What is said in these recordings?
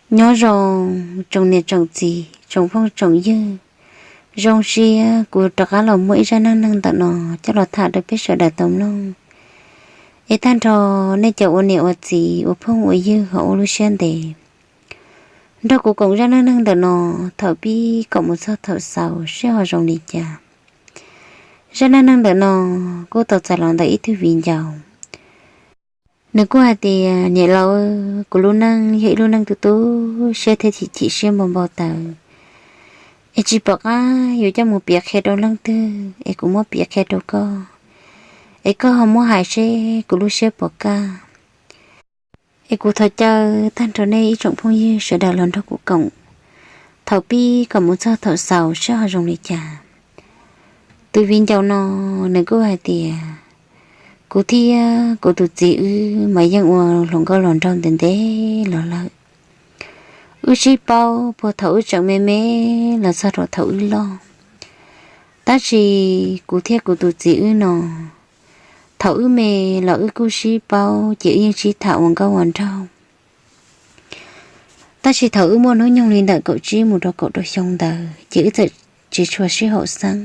Nyob zoo tsoom niam tsoom txiv, tsoom phooj tsoom ywg, zoo siab kuv rov qab los muaj ib zaj neej neeg ntawm no coj los tham rau peb sawv daws tau mloog. Es tag nrho nej cov ua niam ua txiv, ua phooj ua ywg ho ua lub siab ntev nrog kuv koom zaj neej neeg ntawm no thaum pib kom mus txog thaum xaus seb ho zoo li cas. Zaj neej neeg ntawm no kuj tau txais los ntawm ib tug viv ncaus. Nws kuj hais tias, niam laus, kuv lub neej yog ib lub neej tu tu siab thiab chim chim siab npau npau taws, es tsis pom qab yuav coj mus piav qhia rau leej twg, es kuv muab piav qhia rau koj, es koj ho muab hais seb kuv lub siab puas kaj. Es kuv thov caw tag nrho nej ib tsoom phooj ywg sawv daws los nrog kuv koom thaum pib kom mus txog thaum xaus seb ho zoo li cas. Tus viv ncaus no nws kuj hais tias, kuv thiab kuv tus txiv wb mas yeej ua hluas nkauj los nraug ntev ntev los lawm. Wb sib paub puag thaum wb tseem me me los txog rau thaum wb loj. Tab sis kuv thiab kuv tus txiv wb no, thaum wb me los wb kuj sib paub ces wb yeej sib tham ua nkauj ua nraug. Tab sis thaum wb muaj hnub nyoog li ntawm kaum tsib mus rau kaum rau xyoo ntawd ces wb txawm tsis tshua sib haum xeeb,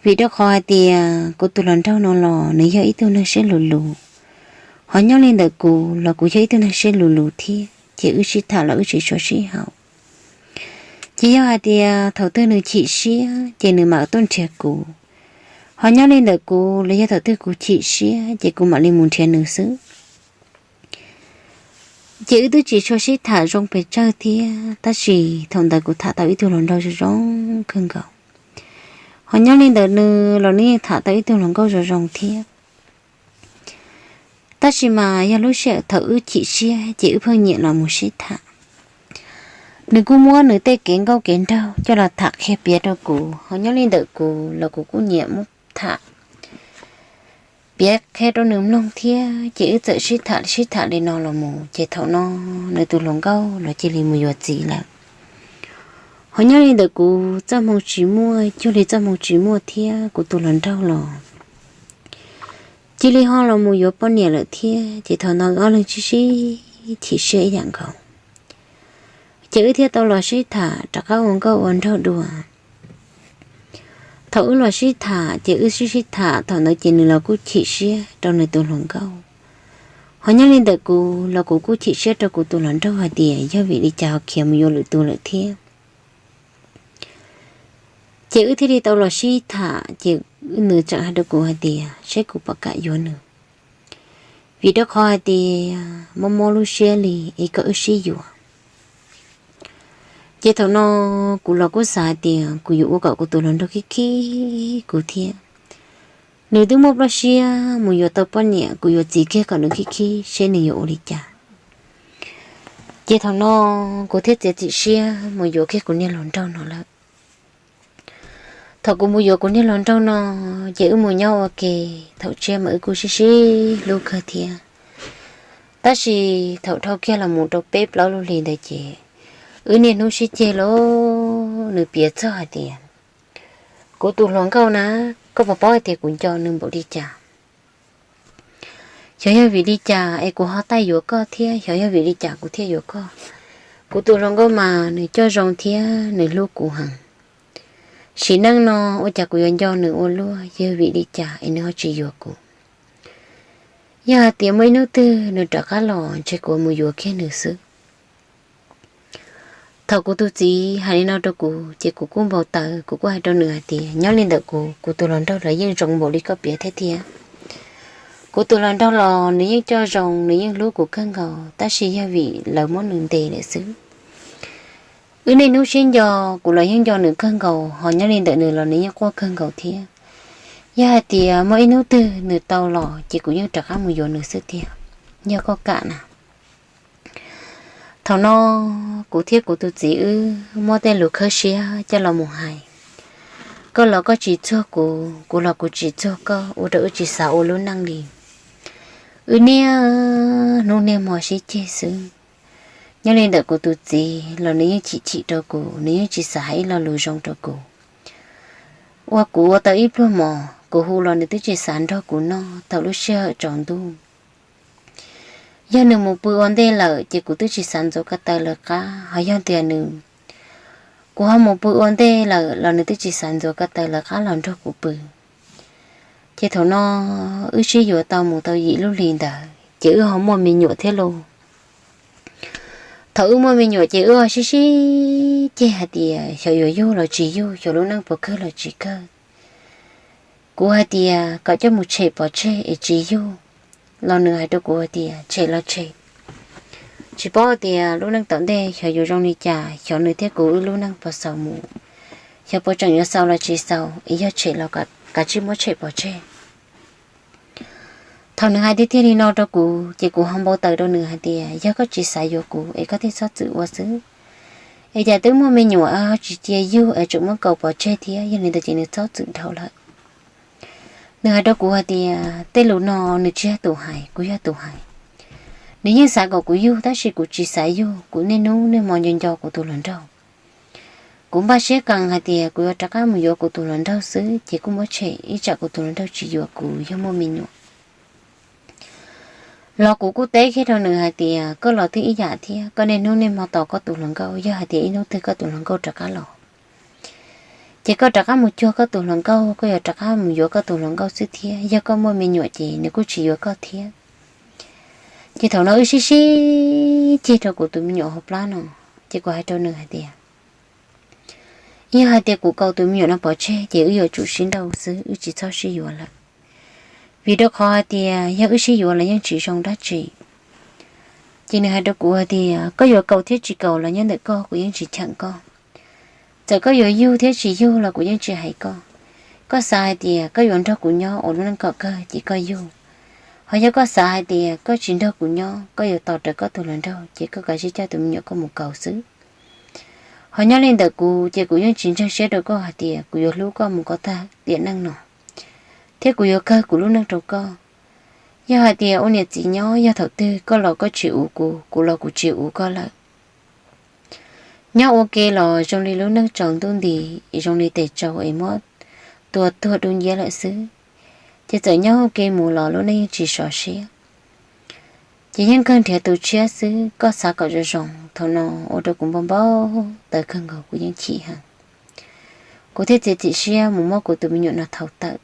vim rau qhov hais tias kuv tus hluas nraug no los nws yog ib tug neeg siab luv luv, ho nyob li ntawm kuv los kuv yog ib tug neeg siab luv luv thiab ces wb sib tham los wb tsis tshua sib haum. Ces yog hais tias thaum twg nws chim siab ces nws mam tuaj nrhiav kuv, ho nyob li ntawm kuv los yog thaum twg kuv chim siab ces kuv mam li mus nrhiav nws xwb. Ces wb twb tsis tshua sib tham zoo pes tsawg thiab, tab sis thaum ntawd kuv tham tau ib tug hluas nraug zoo zoo kawg nkaus, ho nyob li ntawm nws los nws yeej tham tau ib tug hluas nkauj zoo zoo thiab. Tab sis mas yog lub sij hawm thaum wb chim siab ces wb pheej nyiam los mus sib tham. Nws kuj muab nws tej kev nkauj kev nraug coj los tham qhia piav rau kuv, ho nyob li ntawm kuv los kuv kuj nyiam muab tham piav qhia rau nws mloog thiab. Ces wb txawm sib tham sib tham li no los mus ces thaum no nws tus hluas nkauj los cia li mus yuav txiv lawm. Ho nyob li ntawm kuv txoj hmoo tsis muaj, cuag li txoj hmoo tsis muaj thiab, kuv tus hluas nraug los cia li ho los mus yuav poj niam lawm thiab. Ces thaum no ob leeg sib sib chim siab ib yam nkaus. Ces wb thiaj tau los sib tham rov qab ua nkauj ua nraug dua. Thaum wb los sib tham ces wb sib sib tham thaum ntawd ces nws los kuj chim siab rau nws tus hluas nkauj, ho nyob li ntawm kuv los kuv kuj chim siab rau kuv tus hluas nraug hais tias yog vim li cas ho khiav mus yuav lwm tus lawm thiab. Ces wb thiaj li tau los sib tham ces nws tseem hais rau kuv hais tias seb kuv puas kam yuav nws, vim rau qhov hais tias mob mob lub siab li es kom wb sib yuav. Ces thaum no kuv los kuj xav hais tias kuv yuav ua kom kuv tus hluas nraug khib khib kuv thiab. Nws twb muaj plab siab mus yuav tau poj niam, kuv yuav txiv kiag kom nws khib khib seb nws yuav ua li cas. Ces thaum no kuv thiaj txiav txim siab mus yuav kiag kuv niag hluas nraug no lawm. Thaum kuv mus yuav kuv niag hluas nraug no ces wb mus nyob ua ke, thaum tshiab mas wb kuj sib sib hlub kawg thiab. Tab sis thaum dhau kiag los mus rau peb plaub lub hlis ntawd ces wb niaj hnub sib ceg los nws piav txog hais tias, kuv tus hluas nkauj na, koj puas paub hais tias kuv nco nws npaum li cas? Xyov yog vim li cas es kuv ho taij yuav koj thiab, xyov yog vim li cas kuv thiaj yuav koj. Kuv tus hluas nkauj mas nws coj zoo thiab nws hlub kuv heev. Sim neej no ua cas kuv yuav nco nws ua luaj, yog vim li cas es nws ho tsis yuav kuv? Yog hais tias muaj ib hnub twg nws rov qab los ntshe kuv mus yuav kiag nws xwb. Thaum kuv tus txiv hais li no rau kuv ces kuv kuj npau taws, kuv kuj hais rau nws hais tias nyob li ntawm kuv, kuv tus hluas nraug los yeej zoo npaum li koj piav thiab tiag. Kuv tus hluas nraug los nws yeej coj zoo, nws yeej hlub kuv kawg nkaus, tab sis yog vim lawv muab nws ntes lawm xwb. Wb niaj hnub sib nco, kuv los yeej nco nws kawg nkaus, ho nyob li ntawm nws los nws yeej quaj kawg nkaus thiab. Yog hais tias muaj ib hnub twg nws tau los ces kuv yeej rov qab mus yuav nws xwb tiag, yog koj kam na. Thaum no kuv thiab kuv tus txiv wb muab tej lus khawb siab coj los mus hais. Koj los koj tsis txuag kuv, kuv los kuv tsis txuag koj, ua rau wb tsis xav ua lub neej li. Wb niaj hnub niaj hmo sib ceg xwb. Nyob li ntawm kuv tus txiv los nws yeej chim chim rau kuv, nws yeej tsis xav hais ib lo lus zoo rau kuv. Ua kuv ua tau ib pluag mov kuv hu los nws twb tsis xav nrog kuv noj thaum lub sij hawm tsaus ntuj. Yog nws mus pw ua ntej lawm ces kuv twb tsis xav ntxuav ko taw lawv qab, ho yog tias nws, kuv ho mus pw ua ntej lawm los nws twb tsis xav ntxuav ko taw lawv qab los nrog kuv pw. Ces thaum no wb sib yuav tau mus tau yim lub hlis ntawd ces wb ho muaj me nyuam thiab lauj. Thaum wb muaj me nyuam ces wb ho sib sib ceg hais tias xyov yuav yug los tsis yug, xyov lub neej puas kawg los tsis kawg. Kuv hais tias kom coj mus tshem pov tseg es tsis yug, los nws hais rau kuv hais tias tshem los tshem, tsis paub tias lub neej tom ntej xyov yuav zoo li cas, xyov nws thiab kuv wb lub neej puas xaus mus, xyov puas tseem yuav xaus los tsis xaus, es yog tshem los kav tsij muab tshem pov tseg. Thaum nws hais tiag tiag li no rau kuv ces kuv ho npau taws rau nws hais tias yog koj tsis xav yuav kuv es koj thiaj txhob txwm ua xwb, es cas twb muaj me nyuam ho tsis cia yug es tseem muab kaus pov tseg thiab, yog li ntawd ces nws txhob txwm dhau lawm. Nws hais rau kuv hais tias tej lus no nws tsis yog tus hais, kuv yog tus hais. Nws yeej xav kom kuv yug tab sis kuv tsis xav yug, kuv niaj hnub niaj hmo nco nco kuv tus hluas nraug. Kuv npaj siab qees hais tias kuv yuav rov qab mus yuav kuv tus hluas nraug xwb ces kuj muab tshem, ib tsam kuv tus hluas nraug tsis yuav kuv yog muaj me nyuam. Los kuv kuj teb kiag rau nws hais tias koj los twb ib yam thiab, koj niaj hnub niaj hmo tos koj tus hluas nkauj, yog hais tias ib hnub twg koj tus hluas nkauj rov qab los ces koj rov qab mus cuag koj tus hluas nkauj, koj yuav rov qab mus yuav koj tus hluas nkauj xwb thiab, yog koj muaj me nyuam ces nws kuj tsis yuav koj thiab. Ces thaum no wb sib sib ceg rau kuv tus me nyuam hauv plab no, ces kuv hais rau nws hais tias yog hais tias kuv kaus tus me nyuam no pov tseg ces wb yuav tsum sib nrauj xwb, wb tsis txhob sib yuav lawm, vim rau qhov hais tias yog wb sib yuav los yeej tsis zoo dab tsi. Ces nws hais rau kuv hais tias koj yuav kaus thiab tsis kaus los nyob ntawm koj, kuv yeej tsis cheem koj. Txawm koj yuav yug thiab tsis yug los kuv yeej tsis hais koj. Koj xav hais tias koj yuav nrog kuv nyob ua lub neej kom kawg ces koj yug, ho yog koj xav hais tias koj tsis nrog kuv nyob, koj yuav tos rawv koj tus hluas nraug ces koj kav tsij coj tus me nyuam koj mus kaus xwb. Ho nyob li ntawm kuv ces kuv yeej tsis ntseeg siab rau koj hais tias kuv yuav hlub koj mus kom tag tiam neej no, thiab kuv yuav kawg kuv lub neej rau koj. Yog hais tias ua niam txiv nyob, yog thaum twg koj los koj tsis ua kuv, kuv los kuv tsis ua koj lawm. Nyob ua ke los zoo li lub neej tsaus ntuj nti, zoo li tes tsaus es muab tua tuag dub nciab lawm xwb. Ces txawm nyob ua ke mus los lub neej yeej tsis sov siab. Ces yeej kawg nrhiav tus tshiab xwb, koj xav kom zoo zoo. Thaum no ua rau kuv npau npau taws kawg nkaus, kuv yeej chim heev. Kuv thiaj txiav txim siab mus muab kuv tus me nyuam no thau tawm.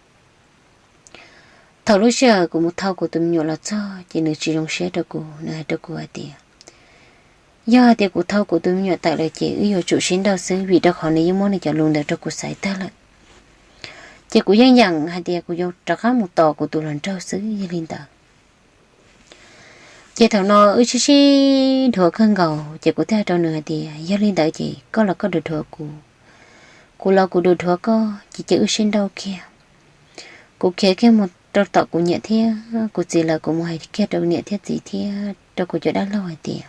Thaum lub sij hawm kuv mus thau kuv tus me nyuam los txog ces nws tsis zoo siab rau kuv, nws hais rau kuv hais tias yog hais tias kuv thau kuv tus me nyuam tawm lawm ces wb yuav tsum sib nrauj xwb, vim rau qhov nws yeej muab nws cov lus ntawd rau kuv xaiv tag lawm. Ces kuv yeej yeem hais tias kuv yuav rov qab mus tos kuv tus hluas nraug xwb, yog li ntawd. Ces thaum no wb sib sib dhuav kawg nkaus ces kuv thiaj hais rau nws hais tias yog li ntawd ces koj los koj dhuav dhuav kuv, kuv los kuv dhuav dhuav koj, ces cia wb sib nrauj kiag. Kuv khiav kiag mus rau tom kuv niam thiab kuv txiv lawv, kuv mus hais kiag rau niam thiab txiv thiab rau kuv cov dab laug hais tias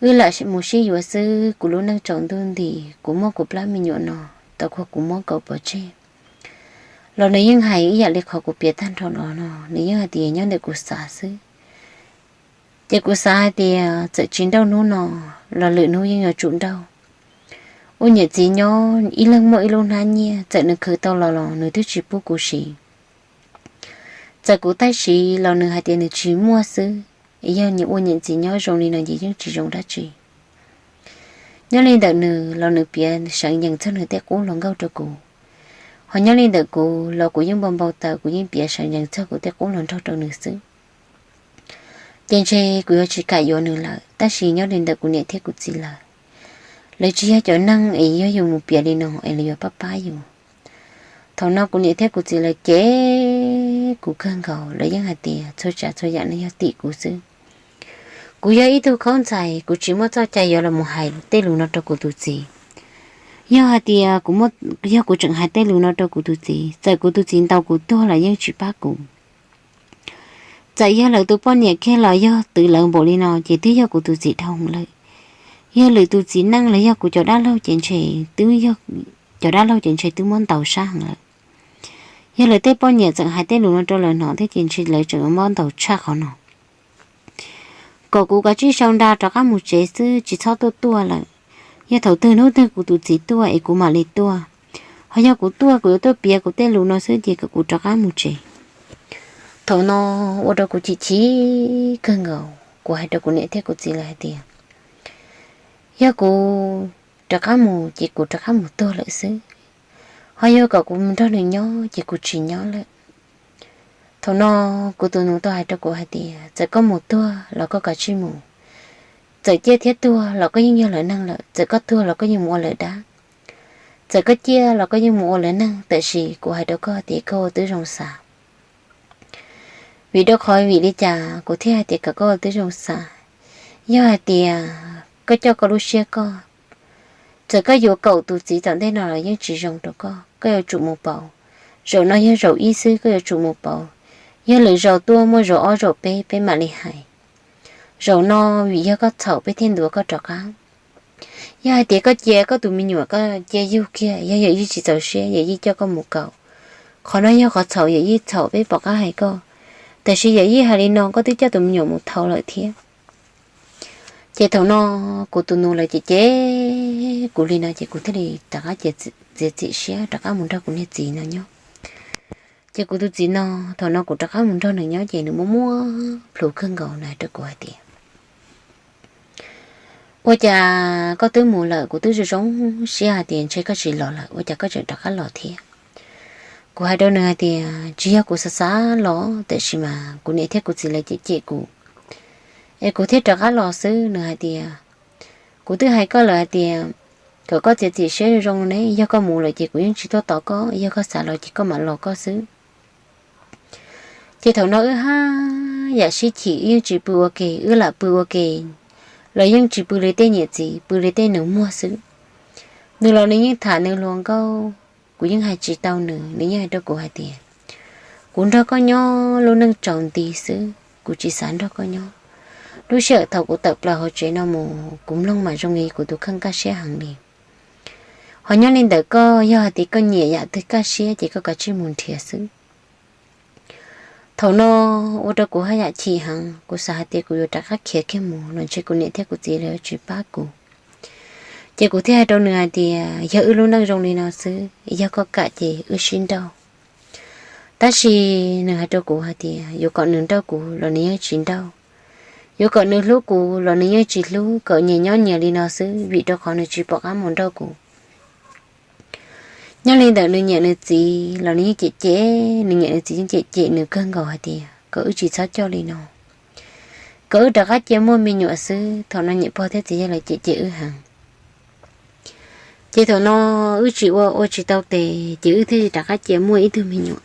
wb lam mus sib yuav xwb, kuv lub neej tsaus ntuj nti, kuv muaj kuv plab me nyuam no, tau kuv muab kaus pov tseg. Los nws yeej hais ib yam li qhov kuv piav tag nrho los no, nws yeej hais tias nyob ntawm kuv xav xwb. Ces kuv xav hais tias txawm tsis nrauj hnub no los lwm hnub yeej yuav tsum nrauj. Ua niam txiv nyob ib leeg muaj ib lub hnab nyiaj, txawm nws khwv tau los los nws twb tsis pub kuv siv. Txawm kuv taij siv los nws hais tias nws tsis muaj xwb. Yog nyias ua niam txiv nyob zoo li no ces yeej tsis zoo dab tsi. Nyob li ntawm nws los nws piav seev yees txog nws tej qub hluas nkauj rau kuv, ho nyob li ntawm kuv los kuv yeej npau npau taws, kuv yeej piav seev yees txog kuv tej qub hluas nraug rau nws xwb. Ces ntshe kuv yuav tsis kam yuav nws lawm, tab sis nyob li ntawm kuv niam thiab kuv txiv lawv, lawv tsis yog cov neeg es yog yus mus piav li no es lawv yuav pab pab yus. Thaum no kuv niam thiab kuv txiv lawv cem kuv kawg nkaus, lawv yeej hais tias txhua tsav txhua yam no yog tim kuv xwb. Kuv yog ib tug khaub ntxhais, kuv tsis muaj txoj cai yuav los mus hais tej lus no rau kuv tus txiv. Yog hais tias kuv, yog kuv tseem hais tej lus no rau kuv tus txiv, txawm kuv tus txiv ntaus kuv tuag los yeej tsis pab kuv. Txawm yog lawv tus poj niam kiag los yog twv lawv npaum li no ces twb yog kuv tus txiv dhau heev lawm. Yog lwm tus txiv neej los yog kuv cov dab laug ces ntshe twb, cov dab laug ces ntshe twb muab ntaus sab heev lawm. Yog lawv tej poj niam txawm hais tej lus no rau lawv hnov thiab ces ntshe lawv tseem muab ntaus tshaj qhov no. Kom kuv kav tsij sau nra rov qab mus tsev xwb, tsis txhob tuaj tuaj lawm. Yog thaum twg hnub twg kuv tus txiv tuaj es kuv mam li tuaj. Ho yog kuv tuaj kuv yuav tuaj piav kuv tej lus no xwb ces kom kuv rov qab mus tsev. Thaum no ua rau kuv chim chim kawg nkaus, kuv hais rau kuv niam thiab kuv txiv lawv hais tias, yog kuv rov qab mus ces kuv rov qab mus tuag lawm xwb, ho yog kom kuv mus nrog nws nyob ces kuv tsis nyob lawm. Thaum no kuv tus nus tau hais rau kuv hais tias, txawm koj mus tuag los koj kav tsij mus, txawm ciaj thiab tuag los koj yeej yog lawv neeg lawm, txawm koj tuag los koj yeej mus ua lawv dab, txawm koj ciaj los koj yeej mus ua lawv neeg, tab sis kuv hais rau koj tias koj ua tib zoo xav. Vim rau qhov vim li cas kuv thiaj hais tias kom koj ua tib zoo xav? Yog hais tias koj coj koj lub siab koj, txawm koj yuav kaum tus txiv tom ntej no los yeej tsis zoo rau koj, koj yuav tsum mus pauv. Zaum no yog zaum ib xwb, koj yuav tsum mus pauv. Yog lwm zaus tuaj muaj zaum ob zaum peb, peb mam li hais. Zaum no vim yog koj txhaum peb thiaj ntuas koj rov qab. Yog hais tias koj cia koj tus me nyuam, koj cia yug kiag, yog yawm yij tsis txaus siab yawm yij coj koj mus kaum. Qhov no yog qhov txhaum yawm yij txhaum, peb pom qab hais koj, tab sis yawm yij hais li no koj twb coj tus me nyuam mus thau lawm thiab. Ces thaum no kuv tus nus lawv cem cem kuv li no ces kuv thiaj li rov qab txiav txim siab rov qab mus nrog kuv niag txiv no nyob. Ces kuv tus txiv no, thaum no kuv rov qab mus nrog nws nyob ces nws muaj muaj plhus kawg nkaus, nws hais rau kuv hais tias, ua cas koj twb mus lawm, kuv twb zoo zoo siab hais tias ntshe koj tsis los lawm, ua cas koj tseem rov qab los thiab? Kuv hais rau nws hais tias tsis yog kuv xav xav los, tab sis mas kuv niam thiab kuv txiv lawv cem cem kuv es kuv thiaj rov qab los xwb. Nws hais tias, kuv twb hais koj lawm hais tias kom koj txiav txim siab zoo zoo ne, yog koj mus lawm ces kuv yeej tsis tuaj tos koj, yog koj xav los ces koj mam los koj xwb. Ces thaum no wb haj yam sib chim, wb yeej tsis pw ua ke, wb lam pw ua ke los yeej tsis pw li tej niam txiv, pw li tej nus muag xwb. Nws los nws yeej tham nws hluas nkauj, kuv yeej hais tsis tau nws, nws yeej hais rau kuv hais tias, kuv nrog koj nyob lub neej tsaus nti xwb, kuv tsis xav nrog koj nyob. Lub sij hawm thaum kuv tawm plaws hauv tsev no mus kuv mloog mas zoo li kuv tus kheej kaj siab heev li. Ho nyob li ntawm koj, yog hais tias koj nyiam yam twg kaj siab ces koj kav tsij mus nrhiav xwb. Thaum no ua rau kuv haj yam chim heev, kuv xav hais tias kuv yuav rov qab khiav kiag mus los ntshe kuv niam thiab kuv txiv lawv tsis pab kuv. Ces kuv thiaj hais rau nws hais tias yog wb lub neej zoo li no xwb, yog koj kam ces wb sib nrauj. Tab sis nws hais rau kuv hais tias yuav kom nws nrauj kuv los nws yeej tsis nrauj, yuav kom nws hlub kuv los nws yeej tsis hlub, kom nyias nyob nyias li no xwb, vim rau qhov nws tsis pom qab mus nrauj kuv. Nyob li ntawm nws niam nws txiv los nws yeej cem cem, nws niam nws txiv yeej cem cem nws kawg nkaus hais tias kom wb tsis txhob coj li no, kom wb rov qab cia muaj me nyuam xwb, thaum no niam pog thiab txiv yawg lawv cem cem wb heev. Ces thaum no wb tsis ua, ua tsis tau tes ces wb thiaj li rov qab cia muaj ib tug me nyuam.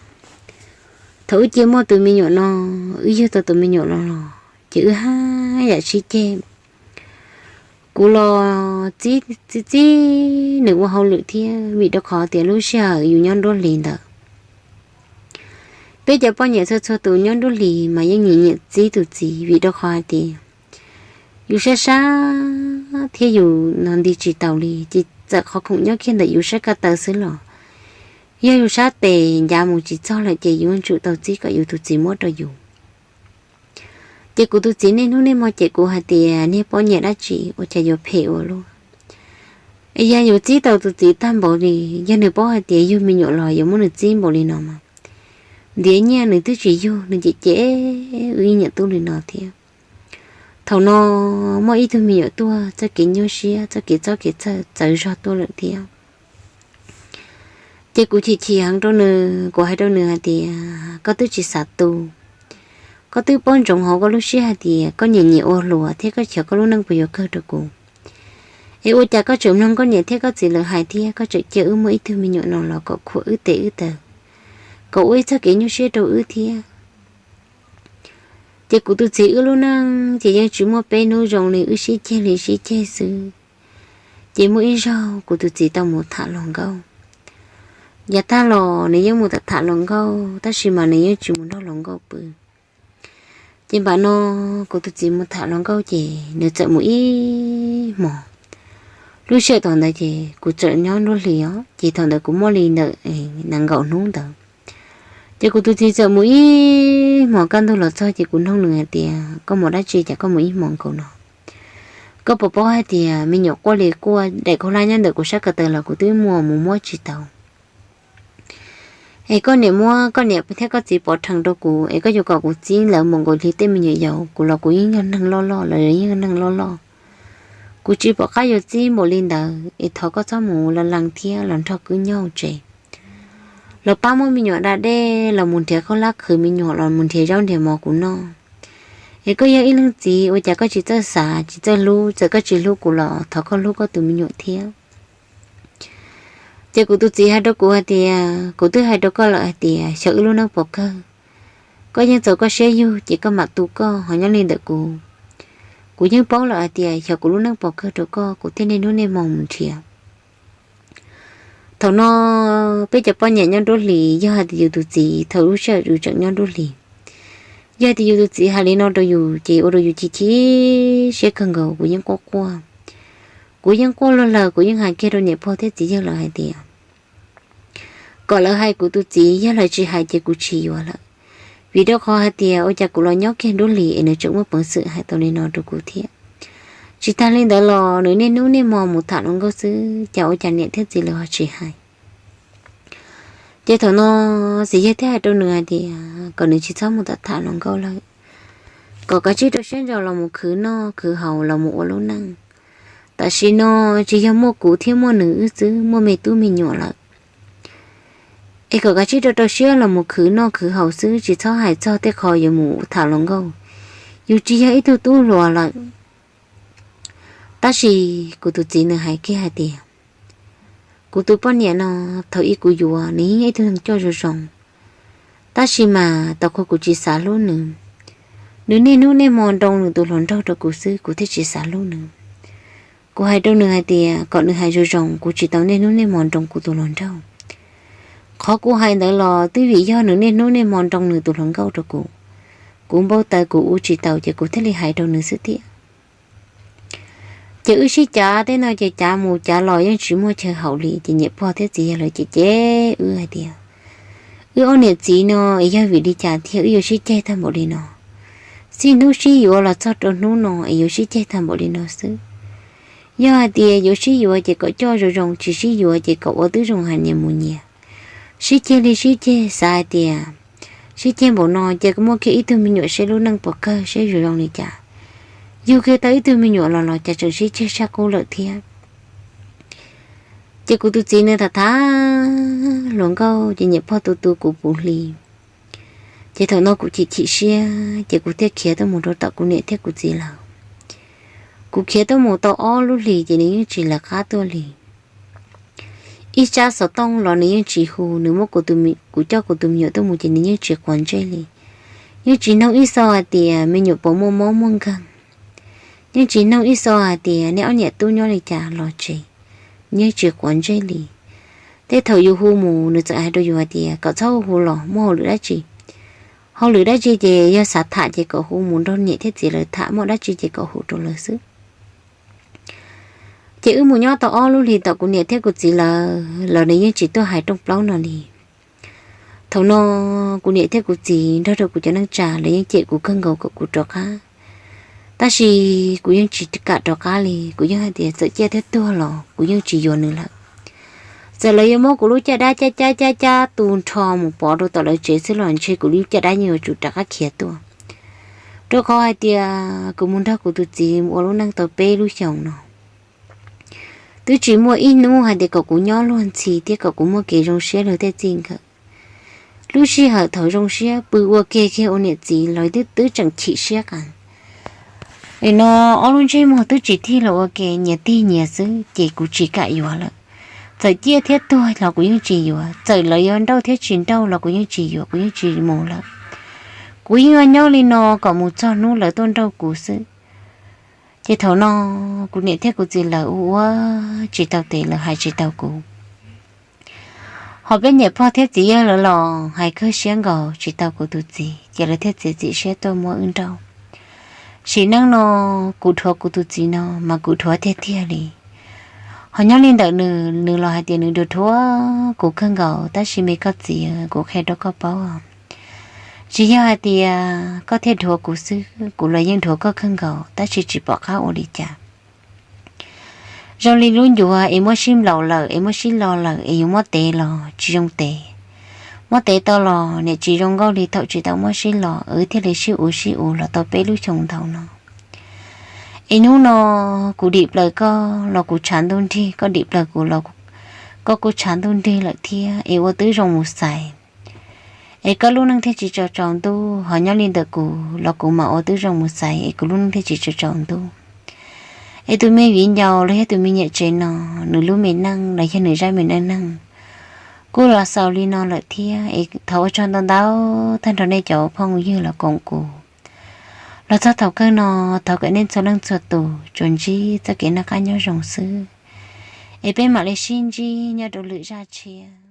Thaum wb cia muaj tus me nyuam no, wb yug tau tus me nyuam los los ces wb haj yam sib ceg. Kuv los txib txib nws ua hauj lwm thiab, vim rau qhov tias lub sij hawm yus nyob nruab hlis ntawd, peb cov poj niam txhua txhua tus nyob nruab hlis mas yeej nyiam nyiam txib tus txiv, vim rau qhov hais tias yus sab sab thiab yus no nti tsis taus li, ces txawm qhov khoom nyob kiag ntawm yus sab ko taw xwb los yog yus sab tes ncav mus tsis txog lawm ces yus yuav tsum tau txib kom yus tus txiv muab rau yus. Ces kuv tus txiv niaj hnub niaj hmo cem kuv hais tias niag poj niam dab tsi ua cas yuav phem ua luaj. Yog yus txib tau tus txiv tag npaum li, yog nws paub hais tias yug me nyuam los yuav muab nws txib npaum li no mas ntiav nyiaj nws twb tsis yug, nws cem cem wb ib niam tub li no thiab. Thaum no muaj ib tug me nyuam tuaj, txoj kev nyuaj siab, txoj kev txob kev txhawj txawv zog tuaj lawm thiab. Ces kuv chim chim heev rau nws, kuv hais rau nws hais tias koj twb tsis xav tu, koj twb paub ntsoov hauv koj lub siab hais tias koj nyiam nyiam ua hluas thiab koj xyov koj lub neej puas yuav kawg rau kuv. Es ua cas koj tseem mloog koj niam thiab koj txiv lawv hais thiab koj tseem cia wb muaj ib tug me nyuam no los kom khuam wb tes wb taw, kom ua ib txoj kev nyuaj siab rau wb thiab. Ces kuv tus txiv wb lub neej ces yeej tsis muaj peb hnub zoo li, wb sib ceg li sib ceg xwb. Ces muaj ib zaug kuv tus txiv tau mus tham hluas nkauj. Yav tag los nws yeej mus tham tham hluas nkauj, tab sis mas nws yeej tsis mus nrog hluas nkauj pw. Ces npam no kuv tus txiv mus tham hluas nkauj ces nws txawm mus ib hmos. Lub sij hawm thaum ntawd ces kuv txawm nyob nruab hlis os, ces thaum ntawd kuv muaj li ntawm nees nkaum hnub ntawd. Ces kuv tus txiv txawm mus ib hmos kaj ntug los txog ces kuv nug nws hais tias koj mus dab tsi cas koj mus ib hmos nkaus no? Koj puas paub hais tias me nyuam quaj li quaj daim khaub hlab nyob ntawm kuv sab ko taw los kuv twb muab mus muab tsis tau. Es koj niam muab koj niam thiab koj txiv pov rhees rau kuv es koj yuav kom kuv txib lawv mus nkaus li tej me nyuam yaus, kuv los kuv yeej yog neeg loj loj, lawv yeej yog neeg loj loj. Kuv tsis pom qab yuav txib npaum li ntawd es thov koj txhob mus la lees thiab los nrog kuv nyob hauv tsev, los pab muab me nyuam da dej, los mus nrhiav khaub hlab qhwv me nyuam, los mus nrhiav zaub nrhiav mov kuv noj. Es koj yog ib leeg txiv ua cas koj tsis txawj xav tsis txawj hlub, txawm koj tsis hlub kuv los thov koj hlub koj tus me nyuam thiab. Ces kuv tus txiv hais rau kuv hais tias, kuv twb hais rau koj lawm hais tias xyov wb lub neej puas kawg, koj yeej txaus koj siab yug ces koj mam tu koj ho nyob li ntawm kuv. Kuv yeej paub lawm hais tias xyov kuv lub neej puas kawg rau koj, kuv thiaj niaj hnub niaj hmo mus nrhiav. Thaum no peb cov poj niam nyob nruab hlis, yog hais tias yus tus txiv, thaum lub sij hawm yus tseem nyob nruab hlis, yog hais tias yus tus txiv hais li no rau yus ces ua rau yus chim chim siab kawg nkaus. Kuv yeej quaj quaj, kuv yeej quaj luag lawm, kuv yeej hais kiag rau niam pog thiab txiv yawg lawv hais tias kom lawv hais kuv tus txiv, yog lawv tsis hais ces kuv tsis yuav lawm. Vim rau qhov hais tias ua cas kuv los nyob kiag nruab hlis es nws tseem muaj peev xwm hais tau li no rau kuv thiab. Tsis tag li ntawd los nws niaj hnub niaj hmo mus tham hluas nkauj xwb, cas ua cas niam thiab txiv lawv ho tsis hais. Ces thaum no txiv yawg thiaj hais rau nws hais tias kom nws tsis txhob mus tham hluas nkauj lawm, kom kav tsij rau siab ntso los mus khwv noj khwv haus los mus ua lub neej. Tam sim no tsis yog muaj kuv thiab muaj nws wb xwb, muaj me tub me nyuam lawm. Es kom kav tsij rau rau siab los mus khwv noj khwv haus xwb, tsis txhob hais txog tej qho yuav mus tham hluas nkauj. Yus tsis yog ib tug tub hluas lawm. Tab sis kuv tus txiv nws hais kiag hais tias, kuv tus poj niam no, thaum ub kuv yuav nws yeej yog ib tug neeg coj zoo zoo, tab sis mas tau qhov kuv tsis xav hlub nws. Nws niaj hnub niaj hmo nroo nws tus hluas nraug rau kuv xwb, kuv thiaj tsis xav hlub nws. Kuv hais rau nws hais tias kom nws hais zoo zoo, kuv tsis tau niaj hnub niaj hmo nroo kuv tus hluas nraug. Qhov kuv hais ntawd los twb vim yog nws niaj hnub niaj hmo nroo nws tus hluas nkauj rau kuv, kuv npau taws kuv ua tsis tau ces kuv thiaj li hais rau nws xwb thiab. Ces wb sib cav tej no ces cav mus cav los yeej tsis muaj chaw haum li, ces niam pog thiab txiv yawg lawv cem cem wb hais tias, wb ob niam txiv no es yog vim li cas thiaj wb yuav sib ceg tag npaum li no? Txij hnub sib yuav los txog rau hnub no es yuav sib ceg tag npaum li no xwb. Yog hais tias yuav sib yuav ces kom coj zoo zoo, tsis sib yuav ces kom ua tib zoo hais nyias mus nyias. Sib ceg li sib ceg, xav hais tias sib ceg npaum no ces muaj kiag ib tug me nyuam seb lub neej puas kawg, seb zoo zoo li cas. Yug kiag tau ib tug me nyuam los los cas tseem sib ceg sab qub lawm thiab. Ces kuv tus txiv nws tham tham hluas nkauj ces niam pog tu tu kuv puv hli. Ces thaum no kuv chim chim siab ces kuv thiaj khiav tuaj mus rau tom kuv niam thiab kuv txiv lawv. Kuv khiav tuaj mus tau ob lub hlis ces nws yeej tsis lawv qab tuaj li. Ib tsab xov tooj los nws yeej tsis hu, nws muab kuv coj kuv tus me nyuam tuaj mus ces nws yeej tsis quav ntsej li. Yeej tsis noog ib xo hais tias me nyuam puas muaj mob muaj nkeeg, yeej tsis noog ib xo hais tias nej ob niam tub nyob li cas los tsis, yeej tsis quav ntsej li. Tej thaum yus hu mus nws txawm hais rau yus hais tias kom txhob hu los muaj hauj lwm dab tsi. Hauj lwm dab tsi ces yog xav tham ces kom hu mus nrog niam thiab txiv lawv tham, muaj dab tsi ces kom hu rau lawv xwb. Ces wb mus nyob tau ob lub hlis tom kuv niam thiab kuv txiv lawv los nws yeej tsis tuaj hais rooj plaub no li. Thaum no kuv niam thiab kuv txiv nrog rau kuv cov neej tsa lawv yeej cem kuv kawg nkaus kom kuv rov qab, tab sis kuv yeej tsis kam rov qab li. Kuv yeej hais tias txawm ciaj thiab tuag los kuv yeej tsis yuav nws lawm. Txawm lawv yuav muab kuv lub caj dab cab cab cab cab tu nrho mus pov rau tom lawv tsev xwb los ntshe kuv lub caj dab yeej yuav tsum rov qab khiav tuaj, rau qhov hais tias kuv mus nrog kuv tus txiv ua lub neej tau peb lub xyoos no twb tsis muaj ib hnub hais tias kom kuv nyob luag ntxhi thiab kom kuv muaj kev zoo siab luag tej txij nkawm. Lub sij hawm thaum zoo siab pw ua ke kiag ua niam txiv los twb twb tseem chim siab qas. Nim no ob lub ntsej muag twb tsis tig los ua ke, nyias tig nyias xwb ces kuv tsis kam yuav lawm. Txawm ciaj thiab tuag los kuv yeej tsis yuav, txawm lawv yuav nrauj thiab tsis nrauj los kuv yeej tsis yuav, kuv yeej tsis mus lawm. Kuv yeej yuav nyob li no kom mus txog hnub lawv tuaj nrauj kuv xwb. Ces thaum no kuv niam thiab kuv txiv lawv ua ua tsis tau tes, lawv hais tsis tau kuv. Ho peb niam pog thiab txiv yawg lawv los hais kawg siab nkaus tsis tau kuv tus txiv, ces lawv thiaj txiav txim siab tuaj muab wb nrauj. Sim neej no kuv dhuav kuv tus txiv no mas kuv dhuav tiag tiag li. Ho nyob li ntawm nws, nws los hais tias nws dhuav dhuav kuv kawg nkaus, tab sis me koj txiv, kuv qhia rau koj paub, tsis yog hais tias koj thiaj dhuav kuv xwb, kuv los yeej dhuav koj kawg nkaus, tab sis tsis pom qab ua li cas. Zoo li lub ncuav es muab sib nplaum lawm es muab sib lo lawm es yuav muab tev los tsis zoo tev. muab tev tau los niam tsis zoo nkauj li thaum tsis tau muab sib los, wb thiaj li sib ua sib ua los tau peb lub xyoo ntau no. Es hnub no kuv dim plaws koj los kuv tshav ntuj nrig, koj dim plaws kuv los koj kuj tshav ntuj nrig lawm thiab, es ua twb zoo mus xaiv. Es koj lub neej thiaj tsis tsaus tsaus ntuj, ho nyob li ntawm kuv los kuv mam ua twb zoo mus xaiv es kuv lub neej thiaj tsis tsaus tsaus ntuj. Es tus me viv ncaus los yog tus me niam tsev no, nws lub me neej los yog nws zaj me neej neeg kuj los xaus li no lawm thiab. Es thov ua tsaug ntau ntau tag nrho nej cov phooj ywg los koom kuv los txog thaum kawg no. Thov kom nej txhua leej txhua tus tsuas ntsib txoj kev noj qab nyob zoo xwb, es peb mam li sib ntsib nyob rau lwm zaj tshiab.